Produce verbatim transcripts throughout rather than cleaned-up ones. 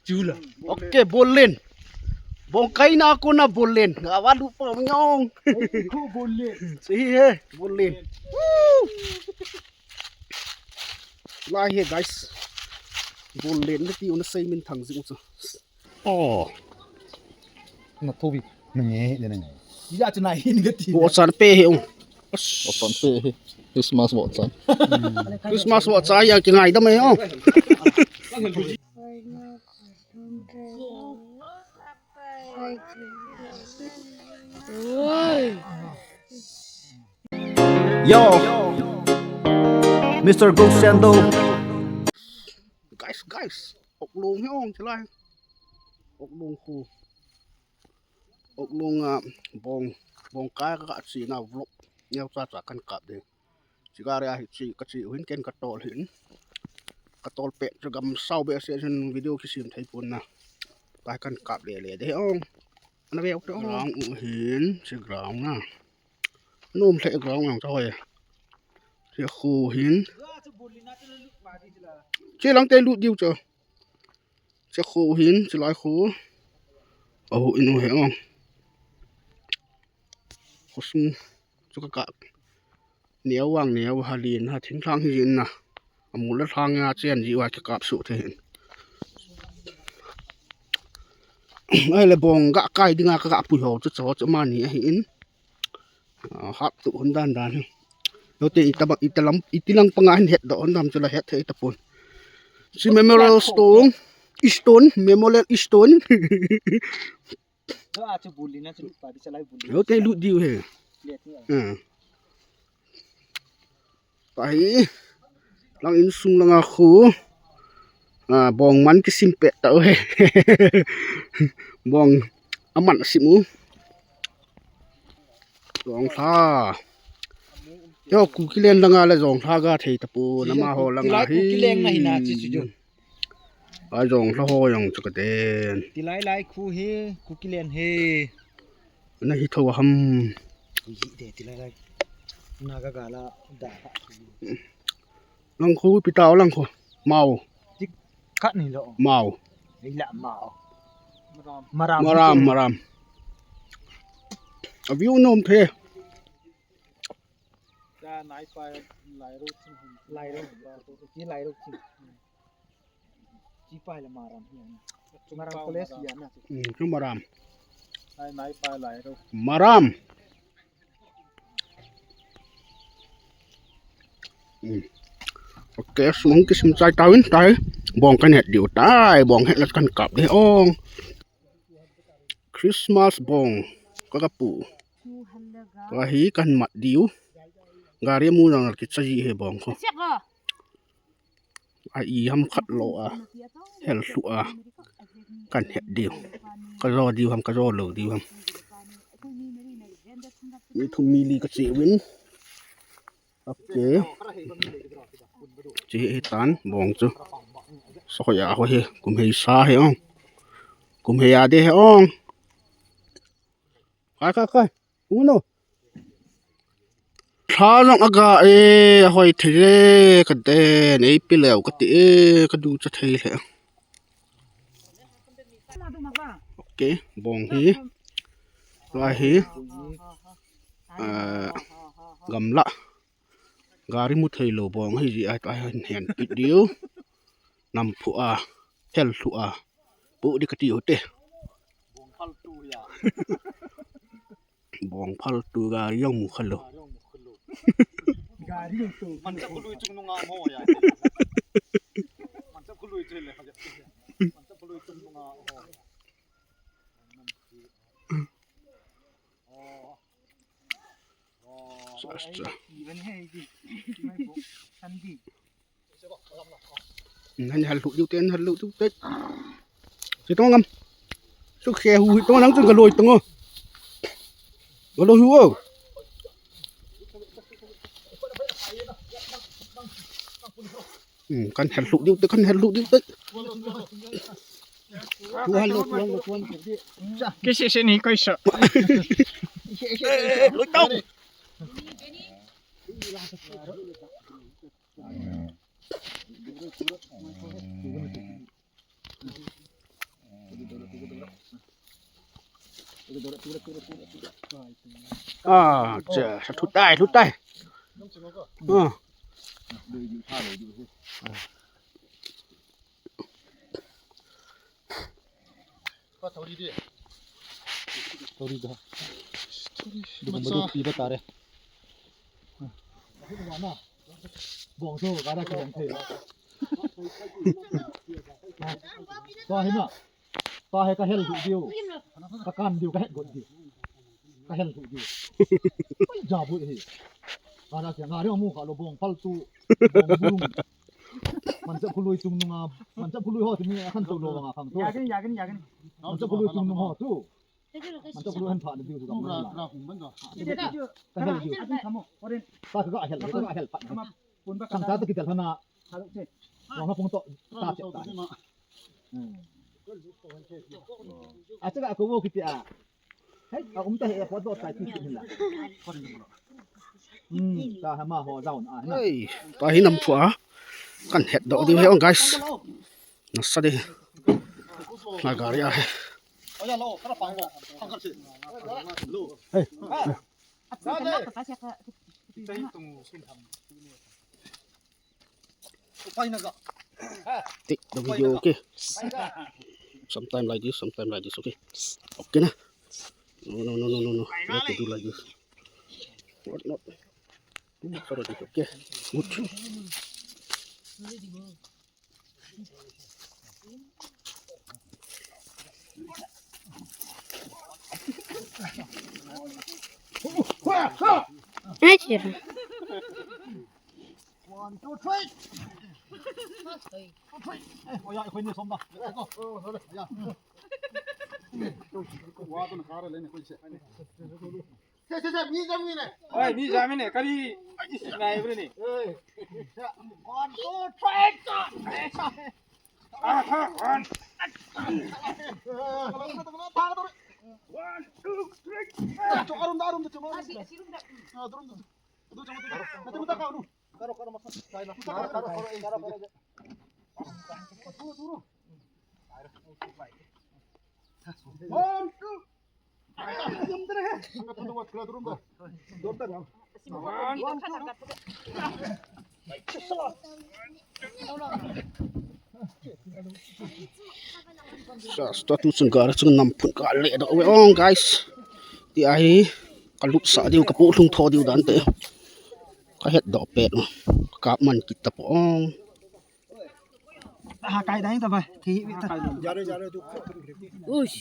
Tula. Okay, bol len. Bong kaina kona bol len. Nga wa lu pa nyong. Ko bol len. Si he, bol len. Lai he, guys. Bol len na ti una sei min thang jing u chu. Oh. Na thovi. Na nge, na nge. Ya chu na hin ga ti. Bo chan pe he ong. Bo chan pe he. Christmas bo chan. Christmas bo chan ya ki ngai da mai ong. Yo, Mister Gold Sandal. Guys, guys, oklong he ong chilai. Oklong khu. Oklong a bong, bong kai ka chi na vlog. Neo cha cha kan kap de. Chigari a hi chi ka chi hin ken ka tol hin. Ka tol pe chu gam sao be se hin video kisim thei pon na. Kai kan kap le le de ong. Ana ve ok te ong. Ground u hin, chi ground na. Nom le ground ang cha hoi. Chi khu hin. Chi lang te lut diu chu. Chi khu hin, chi lai khu. Ahu in u he ong. Khosung chu ka kap. Neo vang neo ha lin ha thing thang hi jin na. Amul le thang ya chen ji wa ka kap su the hin. Ai le bong ga kai dinga ka ga pui ho chu cho chu mani ahi in. Ah, hap tu hun dan dan. Lo te ita ba, ita lam, iti lang panga hin het do hun dam chu la het thei ta pon. Si memorial stone, stone, memorial stone. Lo a chu bul lin na chu pa di chalai bul lin. Lo te lut diu he. Let ni. Ah. Pai. Lang insung langa khu. Ah, bong man kisim pet tau he. Bong aman asim u. Jong lha. Yo, Kuki len langa le jong lha ga thei ta pon, ama ho langa hi. Kuki len na hi na chi chu. A jong lha ho jong chu ka den. Tilai lai khu hi, Kuki len hi. Na hi tho ham. Hi de tilai lai. Na ga ga la da. Lang khu pi tau lang khu. Mau. Tik khat ni lo. Mau. Ei la mau. Maram. Maram, maram. A view nom the. Cha nai pa lai ro chin. Lai ro. Ki lai ro chin. Chi pai la maram hi na. Maram college ya na. Hmm, chu maram. Nai, nai pai lai ro. Maram. Hmm. Okay, sum hung kisim chai tau in tai. Bong kan het diu tai, bong het la kan kap de ong. Christmas bong ka ka pu. Ka hi kan mat diu. Gari mu nang ki cha ji he bong ko. A i ham khat lo a, hel lhu a, kan het diu. Ka jo diu ham, ka jo lo diu ham. Mi thum mi li ka che uvin. Okay. Che he tan bong chu. So ya ho he, kum hei sa he ong. Kum hei a de he ong. Kai, kai, kai. Ung no. Tha jong aga e, ahoi thei e, ka den, ei pi leu ka ti e, ka du cha thei le. Okay, bong hi. Lai hi. Ah, gamla. Gari mu thei lo bong hi ji a, a hen pi diu. Nam phu a, hel lhu a. Pu di ka ti u te. Bong phal tu gari jong mu kha lo. Gari jong tu. Man cha khu lui chung nunga mo ya. Man cha khu lui chung le. Man cha khu lui chung nunga. Sa, sa. Nani hal lhu diu te, hal lhu diu te. Si tong ngam. Su khe hu hi tong nang chung ka loi tong o. Ka loi hu o. Hmm, kan hal lhu diu te, kan hal lhu diu te. Tuan lo, tuan lo, tuan lo. Kisi sini koi so. Loi tong. Ah, cha, sa thutai, thutai. Ah. Sorry da. Sorry. Dukun badu pi ba tare. Bong so ka da ki bong thei. To hi ma. To hi ka hel diu. Ka kan diu, ka het got diu. Ka hel diu. Ja bu hi. Ka da ki nga ri mu ka lo bong pal tu. Bong bulung. Manchah khului chung nunga, manchah khului ho tuni akhan to lo nga khang to. Yakin, yakin, yakin. Manchah khului chung nung ho tu. Manchah khului han pha ni diu kam. Ra, ra hum ban do. Ka hel diu. Yakin kamo. Oren. Ka ka hel, ka hel pa. Kama pun ba ka. Sang ta ki tel hana. Halu che. Wa ma pung to ta che ta. Hmm. Acha ka ko wo kiti a. Hei, a um ta he, airport lo tai ti ti la. Hmm, ta ha ma ho down a, na. Ei, ta hi nam thua. Kan het doh diu he ong, guys. Nasa di. Na gari a he. Hey. Take the video, okay. Sometime like this, sometime like this, okay. Okay na. No, no, no, no, no, no. You have to do like this. What not? Too much already, okay. Good. One, two, three. Two, three. Eh, oh ya, ikoi ni som da. Let's go. Oh, oh, ya. Wa to na kara le ne koi se. Che, che, che, mi jam ni ne. Oi, mi jam ni ne. Kari, is nai bre ni. Eh. One, two, three. Aha, one. One, two, three. Cho, arun da, arun da, cho, arun da. Ah, arun da. Sa, tua tu chun gari chun nam phun ka le doh ve ong, guys. Ti ahi, ka lut sa diu, ka pu lhung tho diu dan te. Ka het doh pet. Ka man kit ta po ong. Ha, kai dai ta ba. Thi ve ta. Ush.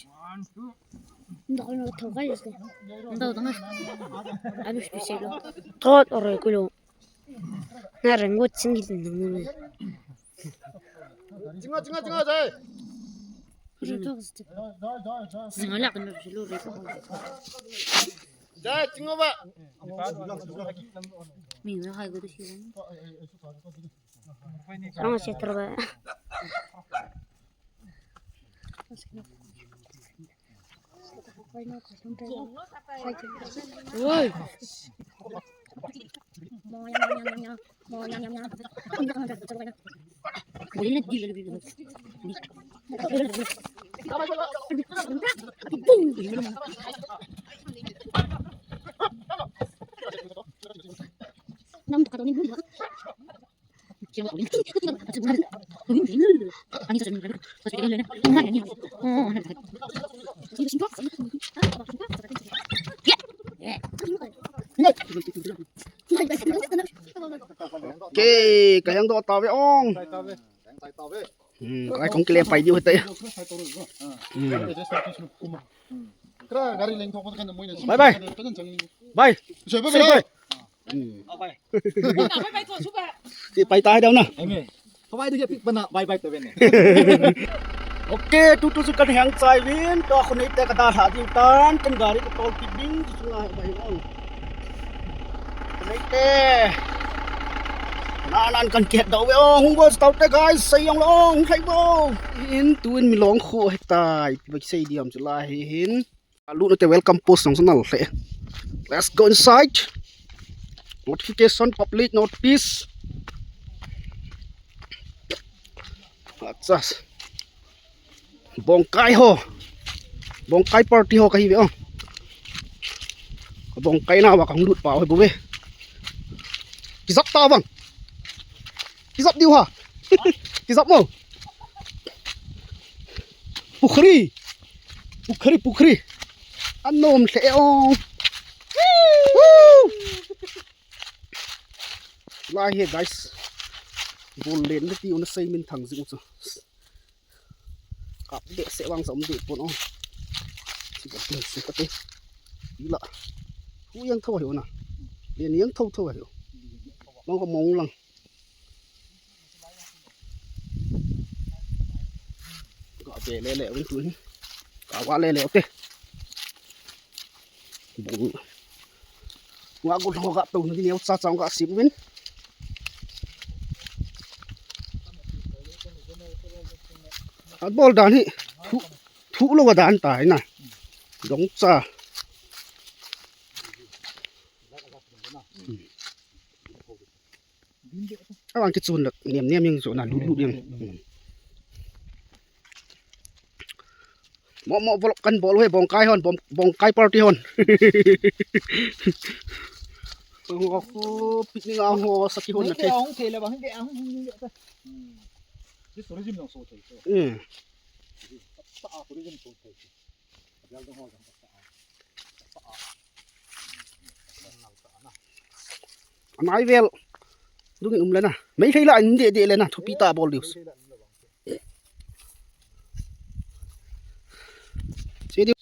Ndo no tho kai este. Ndo tanga. Abi tu se lo. Thot ore kulo. Na rengo chingil nang ni. Chinga, chinga, chinga, jai. Re to ste. Chinga la kan lo re to. Jai, chinga ba. Mi na hai go de shi. Ang setor ba. Oi. Okay, ka heng doh tave ong. Hmm, kai kong kile pai diu hita. Hmm. Bye bye. Bye. Say bye. Ti pai tai dau na. Bye bye. Okay, tutu chu kan heng chai vin, tua khonei te ka dalha diu tan, kan gari ka tol kit ding, chu chunga bai ong. Khonei te. Nan nan kan kihet doh ve ong, hung vo tau te guys, sei ong long, hei vo. In tuin mi long khu hetai, bai sei diam chu la hi hin. Alu na te welcome post nang sanal le. Let's go inside. Notification public notice. Achas. Bongkai ho. Bongkai party ho kahi ve o. Bongkai na va kang lut pa ho bu ve. Kijap ta vang. Kijap diu ha. Kijap mo. Pukhri. Pukhri, pukhri. Anom hle o. Woo! Lai he guys. Bol len le ti una sei min thang jing u chu. Kap de se vang som de pon o. Sika te, sika te. Ila. Hu yang tho hiu na. Len yang tho tho hiu. Mong ko mong lang. Ka be le le un tu ni. Ka wa le le, okay. Bong. Nga ko lo ga to ni neo cha cha ga sim vin. At bol dan hi. Thu, thu lo ga dan ta hi na. Dong cha. Awang kichun lak niam niam yang chu na lut lut yang. Mo mo vlog kan bol he Bongkai hon, Bong, Bongkai party hon. Ho ko picnic a ho saki hon na te. Hong thei le ba, hong thei, hong thei le ta. Hmm. This tourism nang so thei so. Hmm. Sa a tourism so thei. Anai vel. Dungin um le na. Meitei la in de de le na. Thupi ta bol diu. Che diu.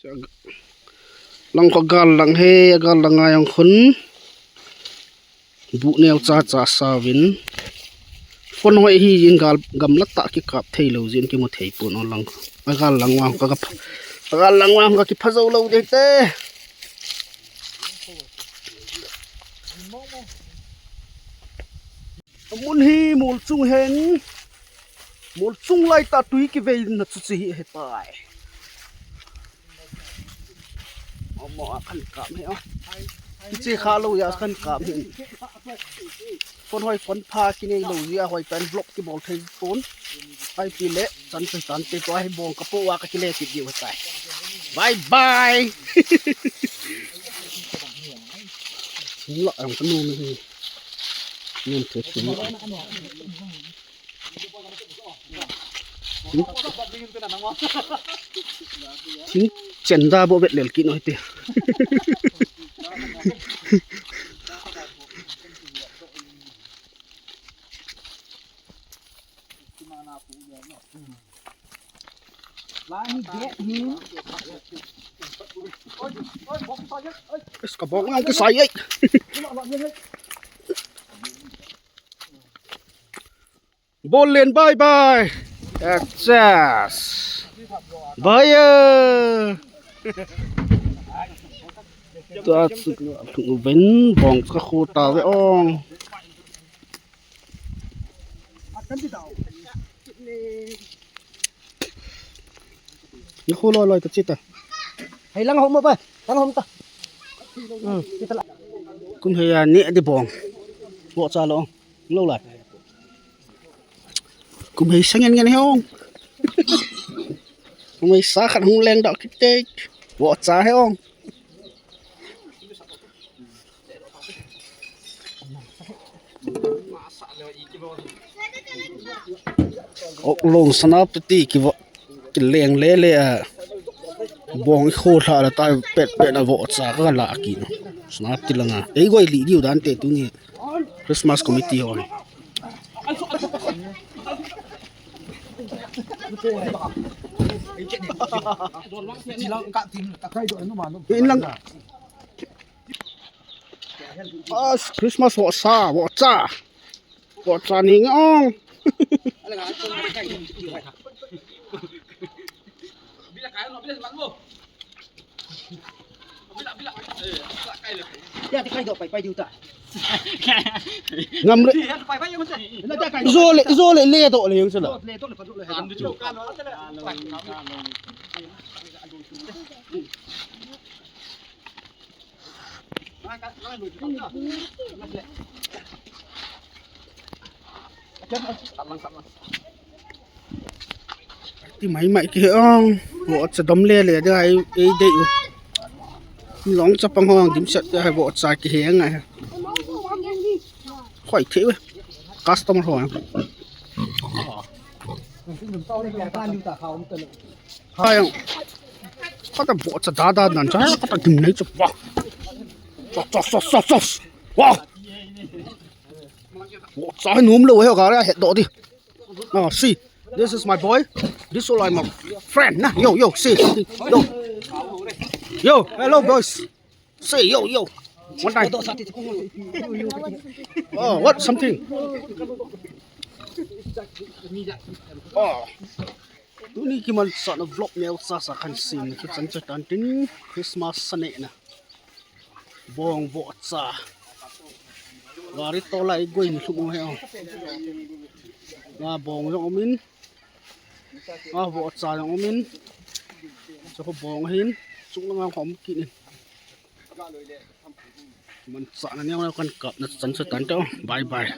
Lang ko gal lang he, gal lang a yang khun. Bu neo cha cha sa vin. Phone hoi hi jin gal gamla ta kikap thei lo jin kimu thei pon o lang. A gal lang wang ka, ka pha-, a gal lang wang ka kipha zo lo de te. Amun hi mol chung hen. Mol chung lai ta tui kivei na chu chi hi he tai. Omo a khan kam he o. Kiche kha lo ya khan kam he. Phone hoi phone pha kinei lo ya hoi tan vlog kibol thei pon. Ai pi le chan pe tan te to ai bong ka po wa ka kile kit diu tai. Bye bye. Sung la ang kanu ni. Nen te sung la. Thing, thing chen da bo vet lel kit noi te. Is ka bong ang kisai ai. Bol len bye bye. Access. Bye. Tua suk ven bong ka khu ta ve ong. Ni khu loi loi ta chi ta. Hei lang hom ba. Lang hom ta. Hmm, kita la. Kum hei a ni di bong. Bo cha lo. Lo lai. Kum hei sa ngen ngen he ong. Kum hei sa khat hung leng dah kit te. Vo cha he ong. Ok long sana peti ki vo. Kileng lele a. Bong i kho thla la tai pet pet na vo cha ka la ki no. Sna ti la nga. Ei goi li diu dan te tu ni. Christmas committee ho. In lang. Ah, Christmas vo sa, vo cha. Vo cha ni ngong. Ngam le. Zo le, zo le, le to le yung sila. Mai mai ki he ong. Vohcha dom le le de ai ei dei u. Long chapang hong dim set de ai vohcha ki he ngai. Khoi thei ve. Customer ho. Hai ong. Kata vohcha da da nan cha kata dim nei cha. Wa. Sos sos sos sos. Wa. Vohcha nom lo he ka ra he do di. Oh, see, this is my boy. This all my friend. Nah, yo, yo, see something. Yo. Yo, hello, boys. Say, yo, yo. One time. Oh, what something? Oh. Tuni kimanchahna vlog neocha sa kan sin. Kichan cha tan tin Christmas sa ne na. Bong vohcha. Gari to lai goi ni thum he. Nga bong jong umin. Nga vohcha jong umin. Chakhu bong hin. Chung langa khom kinin. Manchahna neo kan kapna chan sa tan to. Bye bye.